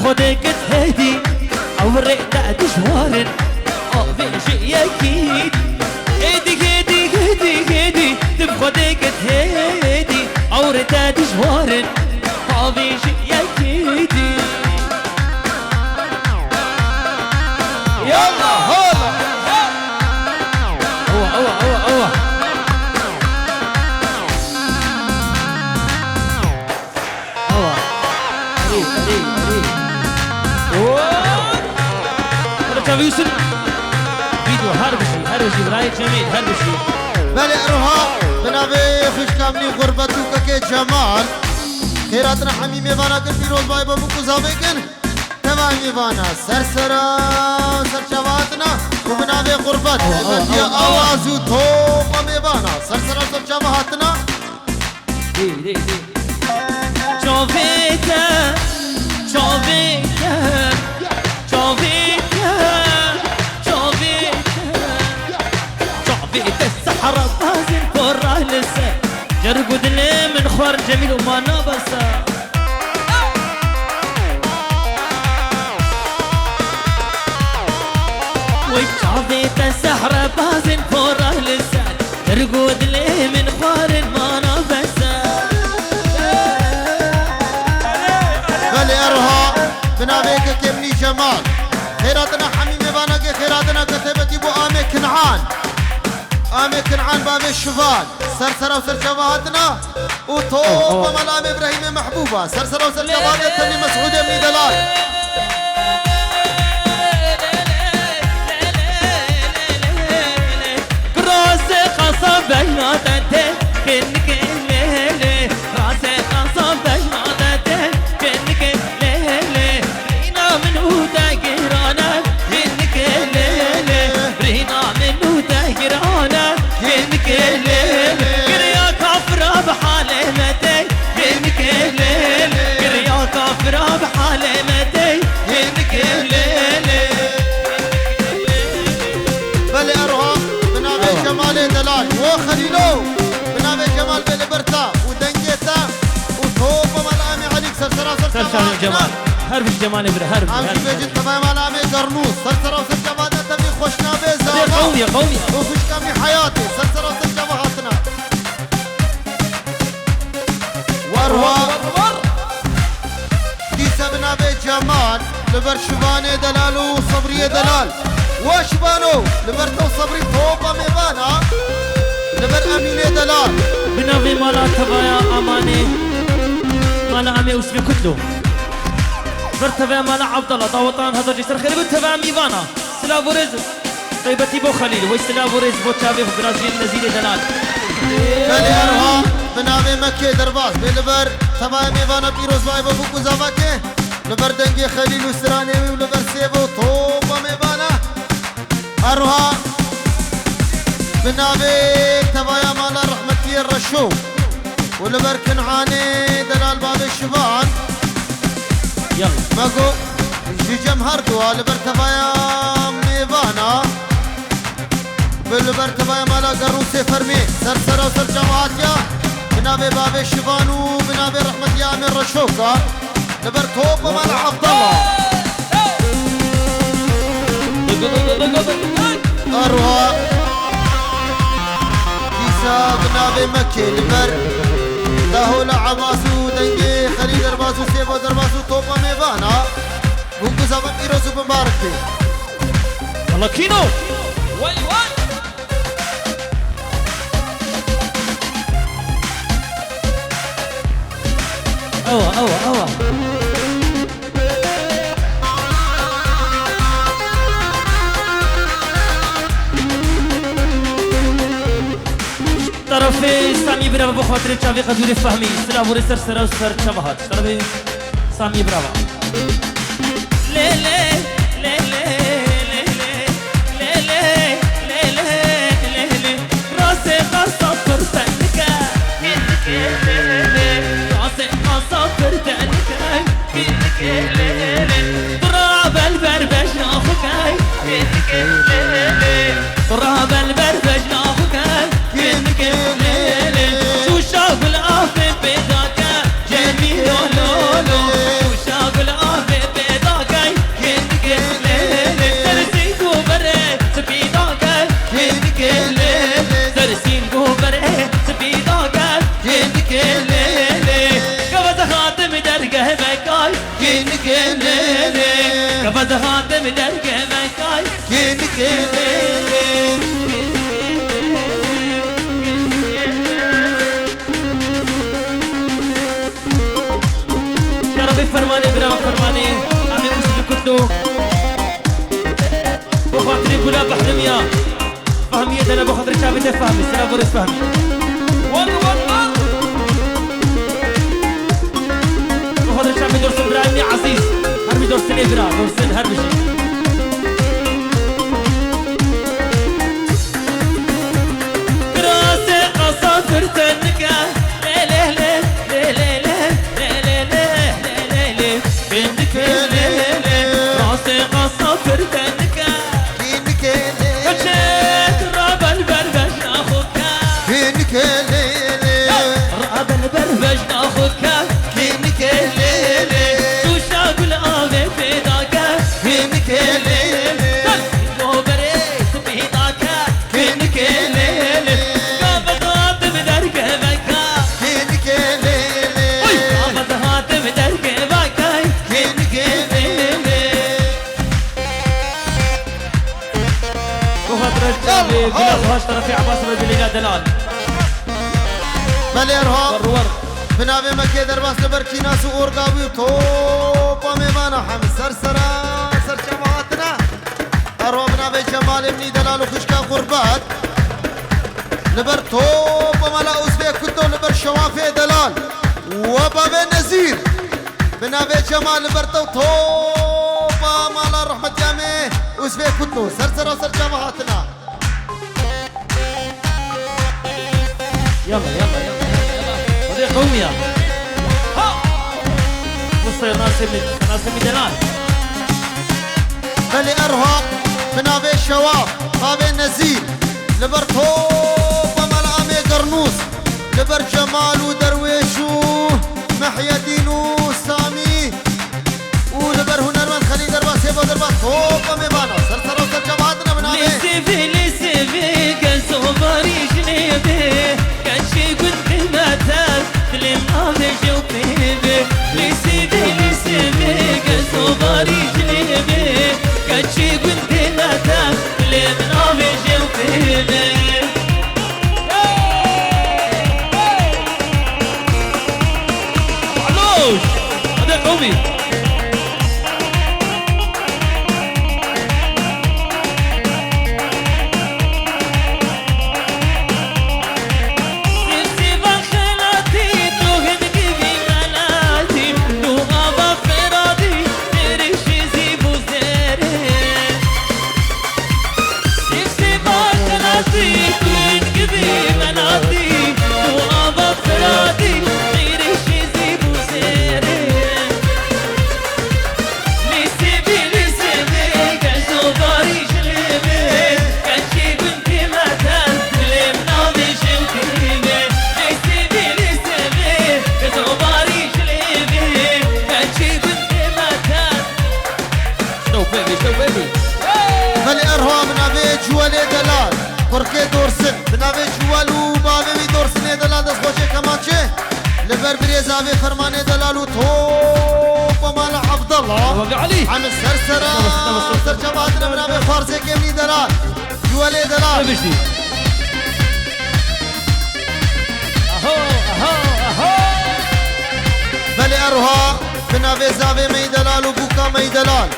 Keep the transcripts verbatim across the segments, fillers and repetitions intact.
Xwedê kit hêdî, ew rê te dijwar in, avê ji yekî. Hêdî, hêdî, hêdî, hêdî, tu bi Xwedê kit hêdî, ew rê te dijwar in, avê ji yekî dî. Yallah, hala. Ewa, ewa, ewa, ewa. Awa. Erê, erê, erê. Oo! Hadi çavî Yusuf. Vîdeo her bijî, her bijî, birayê Cemîl, her bijî. Belê, eroha bi navê xwişka min î xurbet û kekê Cemal. Xêr hatina hemî mêvana kin, pîroz bay bo min ku zavê kin. Tevayê mêvana, ser sera, ser çava hatina û bi navê xurbet. Awa, awa, Hemetiya awa, awa. Awaz û topa mêvana, ser sera, ser çava hatina. Dê, dê, dê. Çavê te, çavê te, çavê te, çavê te, çavê te sehra bazên pora li ser. Cerib û dilê min xwar Cemîl û mana besa. Wey çavê te sehra bazên pora li ser. Tirg û dilê min xwarin mana bese. Belê eroha bi navê kekê min î Cemal. Xêr hatina hemî mêvanakê, xêr hatina ke taybetî bo amê Kin'an. Amê Kin'an bavê Şivan. Ser sera û ser çava hatina. Û top Oh, oh. Mala amê Îbrahîmê Mehbûba. Ser sera û ser çava hatina tevî Mesûdê min î delal. Rase qasa bejna te te, kênike lê lê. Rase qasa bejna te te, kênike lê lê. Rîna min û te girane, kênike lê lê. Rîna min û te girane, kênike lê lê. Giriya kafira bi halê me tê, kênike lê lê. Giriya kafira bi halê me tê, kênike lê lê. Belê eroha bi navê Ewa. Cemalê Delal. Wo Xelîlo, bi navê Cemal bê li ber te û dengê te û topa mala amê Elîk ser sera ser Ser çava çavê hatina. Cemal. Her biş Cemalê bir, her biş, Em her jî biş. Bêjin tevayê mala amê Gernûs. Ser sera ser çava hatina tevî xweşnavê Hadi zava. Qewmiye, qewmiye. Û xwişka min Heyatê. Ser sera ser çava hatina. War war. Dîsa bi navê Cemal, li ber Şivanê Delal û Sebriyê Delal. Wa Şivano, li ber te û Sebrî topa mêvana, li ber Emînê Delal. Bi navê mala tevaya Amanê, mala Amê Usmê Kutlo. Ber tevaya mala Abdallah, dawetan heta cî ser xêr bi tevaya mîvana. Silav û rêz. Taybetî bo Xelîl, wey silav û rêz bo çavê xwe, birajiyên Nezîrê Delal. Belê eroha bi navê Mekê derbas bê li ber tevayê mêvana pîroz bay bo bûk û zavakê, li ber dengê Xelîl û stranê wî û li ber sêv û topa mêvana. Eroha bi navê tevaya mala rehmetiyê Reşo û li ber Kin'anê Delal bavê Şivan. Yalla. Me got, Ji cem her dua li ber tevaya mêvana, bi li ber tevaya mala Gerûsê fermî, ser sera û ser çava hatiya, bi navê bavê Şivan û bi navê rehmetiya Amê Reşoka, li ber topa mala Abdallah. Arwa. Dîsa bi navê Mekê li ber Dahola Ebas û dengê Xelîl Derbas û Sêvo Derbas û topa mêvana. Hûn ku zava pîroz û bibarek bê. Yalla Kîno! Way way! Ewa, ewa, ewa. Terefê Samî birava bo xatirê çavê Qedûrê Fehmî. Silav û rê ser sera û ser çava hat. Terefê Samî birava. Lê lê, lê lê, lê lê, lê lê, lê lê, lê lê. Rasê qasa pir tenike. Rasê qasa pir tenike. Tura belber bejna xwe kay. Tura belber bejna xwe kay. Şuşa gul avê pêda ke. Cemîlo lo lo. Şuşa gul avê pê Lê, lê, keve dihatim dergevekay. Kênikê lê, lê. Ya Rabbi fermanê, bira fermanê. Em ê wis bikutno. Bo xatirê gula behrimiya. Fehmiye dene bo xatir çavê te Fehmî. Sera gorê Fehmî. Wak, wak, wak. Bo xatir çavê Dursun Brahimî Ezîz. Her bir Dursunê bira. Dursun her bir şey. Kirasê qasa firtenike. Lê, lê, lê, lê, lê, lê. Kênikê lê, lê, lê. Rasê qasa firtenike. Kênikê lê, lê. Keçek rabel ber vejna xwe ke. Kênikê lê, lê. Rabel ber vejna xwe ke. Kênikê lê, lê. Tûşa gul avê pêda ke. Kênikê lê, lê. Goberê spî da ke. Kênikê lê, lê. Gava datim dergeveka. Kênikê lê, lê. Oy! Gava datim dergeveka. Kênikê lê, lê. Bu xatir çavê Gula Xweş terefê Ebas Rebilîna Delal. Belê Erha. War, war. Bi navê Mekê derbas li ber Kînas û Orga wî û topa mêvana hem ser sera ser çava hatine. Erha bi navê Cemalê min î delal û xwişka Qurbet. Li ber topa mala Usfê Kutlo li ber Şewafê delal. We bavê Nezîr. Bi navê Cemal li ber to topa mala rehmetiya me Usfê Kutlo. Ser sera ser çava hatine. Yalla, yalla, yalla, yalla, yalla. Hadi qewmiya. Ha! Mustafa Nasimî, Nasimî Delal. Belê Erha, bi navê Şewaf, bavê Nezîr, li ber topa mala Amê Gernûs, li ber Cemal û Derwêş û Mehyedîn û Samî, û li ber hunermend Xelîl Derbas, Sêbo Derbas, topa mêvana. Ser sera ser çava hatine bi navê. Lê sêvê, lê sêvê, gezo barî ji lê bê. Keçê gund qîmete, dilê min avêje û pê bê. Lê sêvê, lê sêvê, gezo barî ji lê bê. Keçê gund qîmete, dilê min avêje û pê bê. Aloş! Hadi qewmî! Sêv sêva xelatî, tu hingivî xelatî, tu ava Firatî, êrişî zî bû zêrê. Sêv sêva xelatî, tu hingivî xelatî, tu ava Firatî, êrişî zî bû zêrê. Lê sêvê, lê sêvê, gezo barî ji lê bê. Keçê gund qîmete, dilê min avêje û pê bê. Lê sêvê, lê sêvê, gezo barî ji lê bê. Keçê gund qîmete. Şewbê bê, şewbê bê. Belê Erha bi navê Ciwelê Delal, kurkê Dorsin. Bi navê Ciwel û bavê wî Dorsinê Delal destxweşê kemançê. Li ber birêz avê Fermanê Delal û topa mala Abdallah. Wek Elî. Em ser sera, ser çava hatine bi navê Xwarzê Kêmlî Delal. Ciwelê Delal. Bibiştî. Aho, aho, aho. Belê Erha, bi navê zavê me yî Delal û bûka me yî Delal.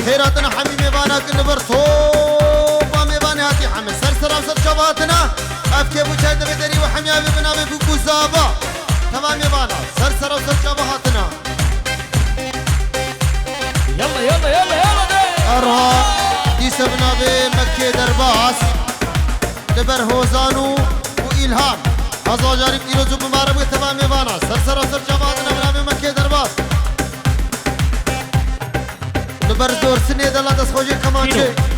Xêr hatin hemî mêvana ki li vir topa mêvanê hatî hemî ser sera û ser çava hatine. Ev kêf û çay divê derî û hemiya vê bi navê bûk û zava. Teva mêvana, ser sera û ser çava hatine. Yalla, yalla, yalla, yalla de. Erha, dîse bi navê Mekkê Derbas. Li ber Hozan û, û Îlham. Hezar carî pîroz û mibarek be teva mêvana. Ser sera ser çava hatine bi navê Mekkê Derbas. Li ber Dorsinê Delal destxweşê kemançê. Pîro.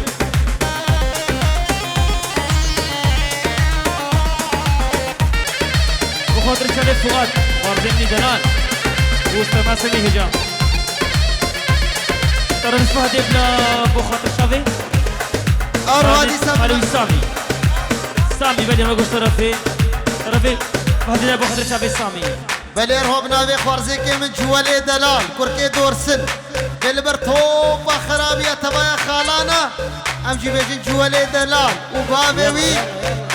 Bi xatir çavê Fuat, Xwarzêmlî Delal. Û Mustafa Semî Hicam. Terefê Fehedê bila bo xatir çavê. Erha dîsa Alî Samî. Samî belê me goşt terefê. Terefê Fehedê bo xatir çavê Samî. Belê Erha bi navê Xwarzêkê min Ciwelê Delal, kurkê Dorsin. Li ber topa xerabiya tevaya xalana, em jî bêjin Ciwelê Delal û bavê wî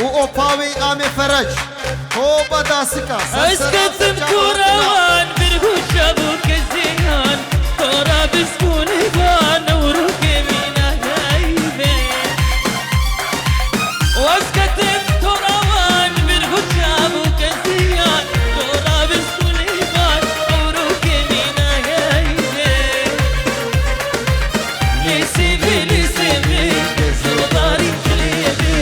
û opa wî Amê Ferec. Topa dasika, ser Ez sera, ketim ser çavan, kurawan, bir huşa bu keziyan, tora biz kulivan, ewrûkê mîna heyvê. Ez ketim kurawan, bir huşa bu keziyan, tora biz kulivan, ewrûkê mîna heyvê. Lê sêvê, lê sêvê, zodarî jilê bê,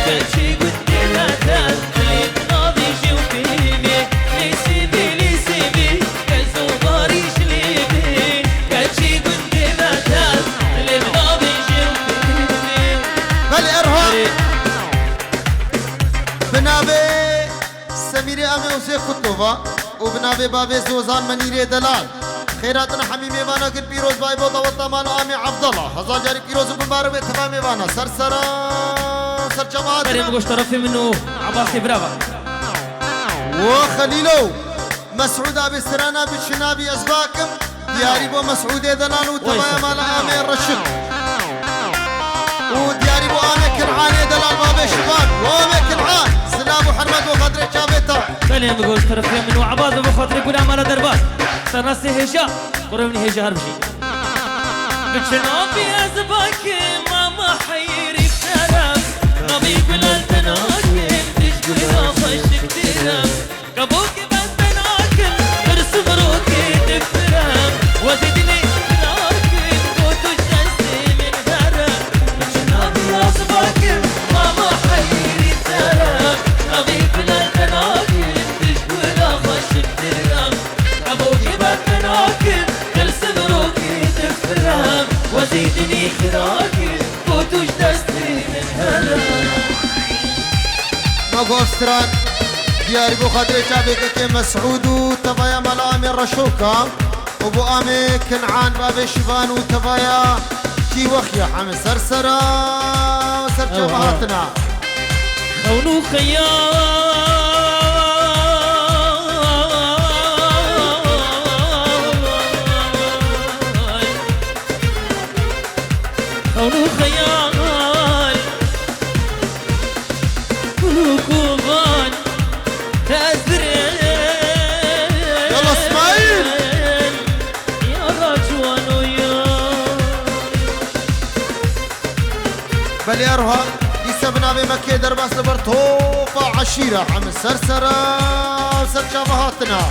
keçê gundê me de, lê navê jê û pêvê. Lê sêvê, lê sêvê, zodarî jilê bê, keçê gundê me de, lê navê jê û pêvê. Belê Erhan. Erê. Bi navê Semîrê Amê Ozê Kutlova û bi navê bavê Zozan Menîrê Delal. Xêr hatin hemî mêvana gil pîroz bay bo daweta mala Amê Evdala. Hezar carî pîroz û bibarek be teva mêvana. Ser sera, ser çava hatina. Berê min goş terefê min û Ebasê birava. Wo Xelîlo, Mesûd abê Sirana bi çi navî ez bakim? Diyarî bo Mesûdê Delal û tevaya mala Amê Reşid. Û diyarî bo Amê Kinanê Delal babê Şivan. Û Amê Kinan, silav û hurmet bo xatirê çavê te. Belê, min goş terefê min û Ebaz bo xatirê gula mala derbas. Sernastê hêja, kurê min hêja her bijî. Bi çi navî ez bakim, mama heyirî serem. Navî gulal te nakim, tij gula xweşik direm. Kabokê ben te nakim, hırsı mirokê difirem. Wezê dilê nakim, ku tu ji destê min here. Min ji navî ya zivakim, mama heyirî serem. Navê gulal te nakim, tij gula xweşik direm. Kabokê ben te nakim, hırsı mirokê difirem. Wezê dilê nakim, ku tu ji destê min here. Mago Avstran, diyarî bo xatirê çavê kekê Mesûd û tevaya mala Amê Reşoka û bo Amê Kinan bavê Şivan û tevaya Kîwexiya heme ser sera, ser çava hatina. Xewn û xeyal. Xewn û xeyal, gul û kovan, ez dirêm. Yala Smaîl! Yara ciwano ya. Belê Erhan, dîsa bi navê Mekê derbas li ber topa eşîra, em ser sera, ser çava hatina.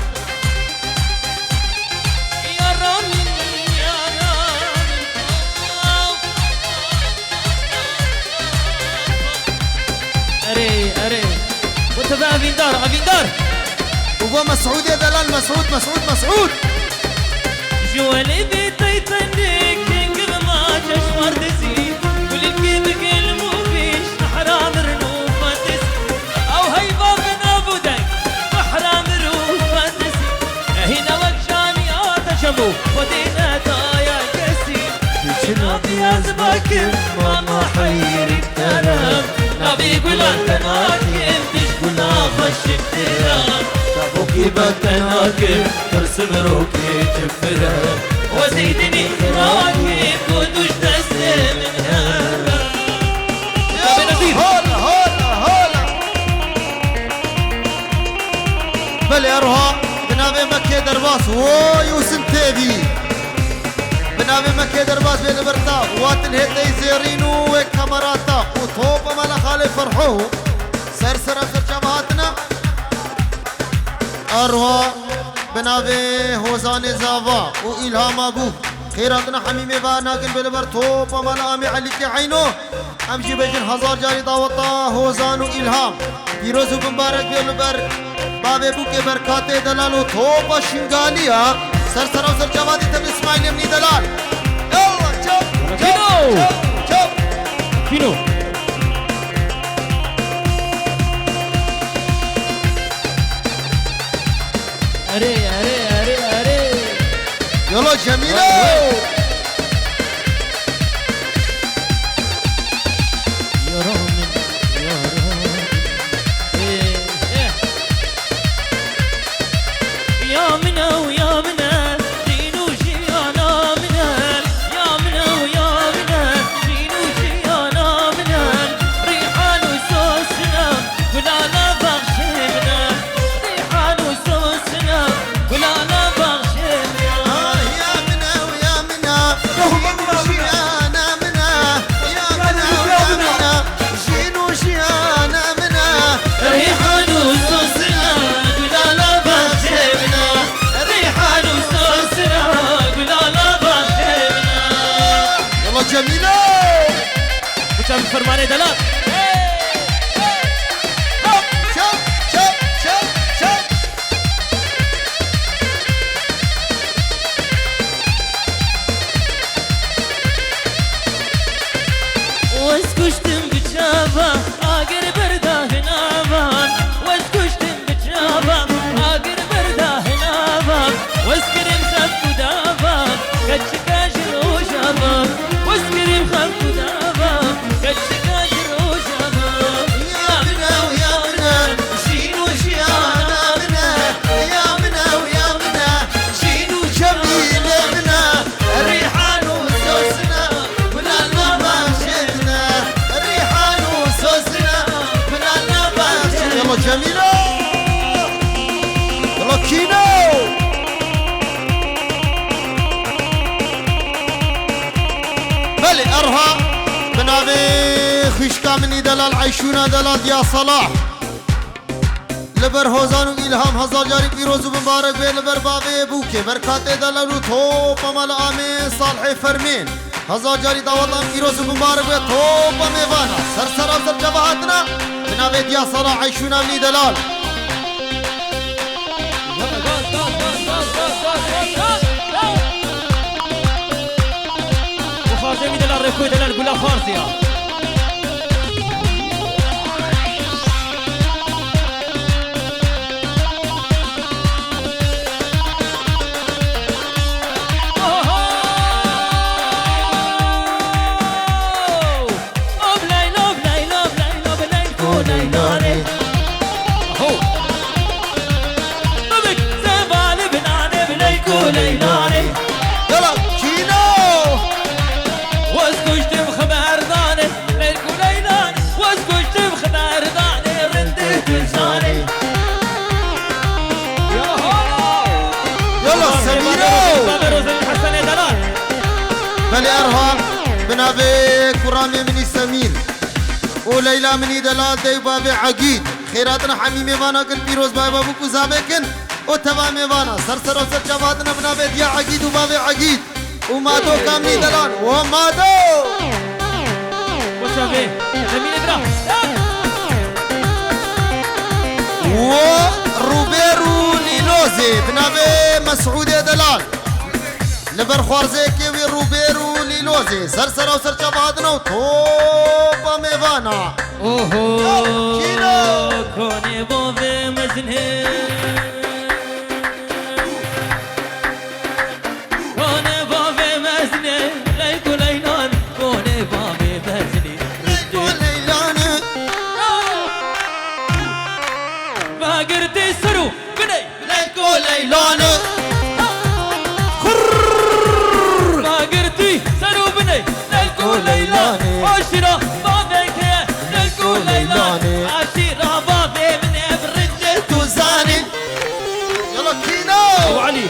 Erê, erê. Bo teve evîndar, evîndar. Û bo Mesûdê Delal, Mesûd, Mesûd, Mesûd. Ji welêdê tey tenê kengir ma çeşmar dizî. Gulîkê bi gelm û bîş, mehra mirin û fetiz. Ew heyva bi nav û deng, mehra mir û fetiz. Hîna wek janiya te çem bû, Xwedê nedaye kesî. Çi navî ez bakim, mama heyirî kerem. Navî gulan te nakim, tij gula xweşik direm. Tabokî be te nakim, tirsim rokê difirem. Wezî dinî xirakim, ku tu ji destê min here. Tabê Nezîr. Hala, hala, hala. Belê Erha, bi navê Mekê derbas, woy û sin têvî. Bi navê Mekê derbas bê li vir te, watin hê tey zêrîn û wê kamera te û top mala xalê Ferho. Ser sera ser çava hatine. Erha, bi navê Hozanê Zava û Îlhama Bû. Xêr hatine hemî mêva nakin bê li ber top mala Amê Elîkê Eyno. Em jî bêjin hezar carî daweta Hozan û Îlham. Pîroz û bimbarek bê li ber bavê bûkê Berkatê Delal û topa Şingaliya. Ser sera û ser çava dî tev Îsmaîlê min î Delal. Yallah, çap, çap, Kino! Çap, çap. Kino! Erê, erê, erê, erê. Yala Cemîle! Vay, vay. Yara min, yara min. Ê, ê. Ya min e û ya min e, dîn û jiyana min e. Cemîlo! Uca bi fermanê delal. Çap, çap, çap, çap. Wez kuştim bi çava, agir berda hinavan. Wez kuştim bi çava, agir berda hinavan. Wez kirim xev û dava, keçika ji rojava. Wez kirim xev û dava, keçika ji rojava. Ya min e, ya min e, jîn û jiyana min e. Ya min e, ya min e, jîn û Cemîlê min e. Rîhan û Sosna, gula nava jêdine. Rîhan û Sosna, gula nava jêdine. Yalla Cemîlo! Yalla Kîno! Belê, erha bi navê xwişka min î delal, Eyşûna delal, Diya Salah. Li ber Hozan û Îlham hezar carî pîroz û mibarek be, li ber bavê Bûkê, ber katê delal û topa mala Amê Salhê Fermên. Hezar carî dawet an pîroz û mibarek be, topa mêvana. Ser sera û ser çava hatina, bi navê Diya Sala Eyşûna min î delal. Bu xarzê min î delal, rêkoyê delal, gula xarzê ya. Yala, Kîno! Yala, Semîro! Belê erha, bi navê kuramê min î Semîr û Leyla min î delal, dey bavê Egîd. Xêratina hemî mêvana kin, pîroz bay babûk û zavê kin û teva mêvana. Ser sera û ser çava hatina bi navê Diya Egîd û bavê Egîd. Û Mado kamî delan. Wo Mado! Boşa vê. Zemînê bira. Wo Rûbêr û Lîlozê. Bi navê Mesûdê Delal. Li ber xwarzêkê wî Rûbêr û Lîlozê. Ser sera û ser çava hatina û topa mêvana. Oho. Kîno! Konê bavê mezinê. Konê bavê mezinê, leyk û leylan, konê bavê mezinê. Leyk û leylanê. Vagirtî ser û binê, leyk û leylanê. Xurr. Vagirtî ser û binê, leyk û leylanê. Aşîra bavê kê, leyk û leylanê. Aşîra bavê min e, bi rincê tu zanî. Yala Kîno. Ew Elî.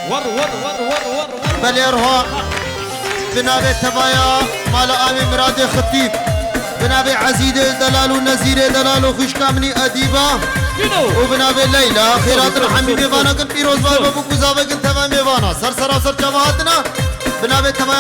War, war, war, war, war, war. Belê erha. Bi navê tevaya mala Amê Miradê Xitîb. Bi navê Ezîdê Delal û Nezîrê Delal û xwişka min î Edîba. Kîno. Û bi navê Leyla. Xêratina hemî mêvana kin, pîroz bay babûk û zavê kin teva mêvana. Ser sera ser çava hatina. Bi navê tevaya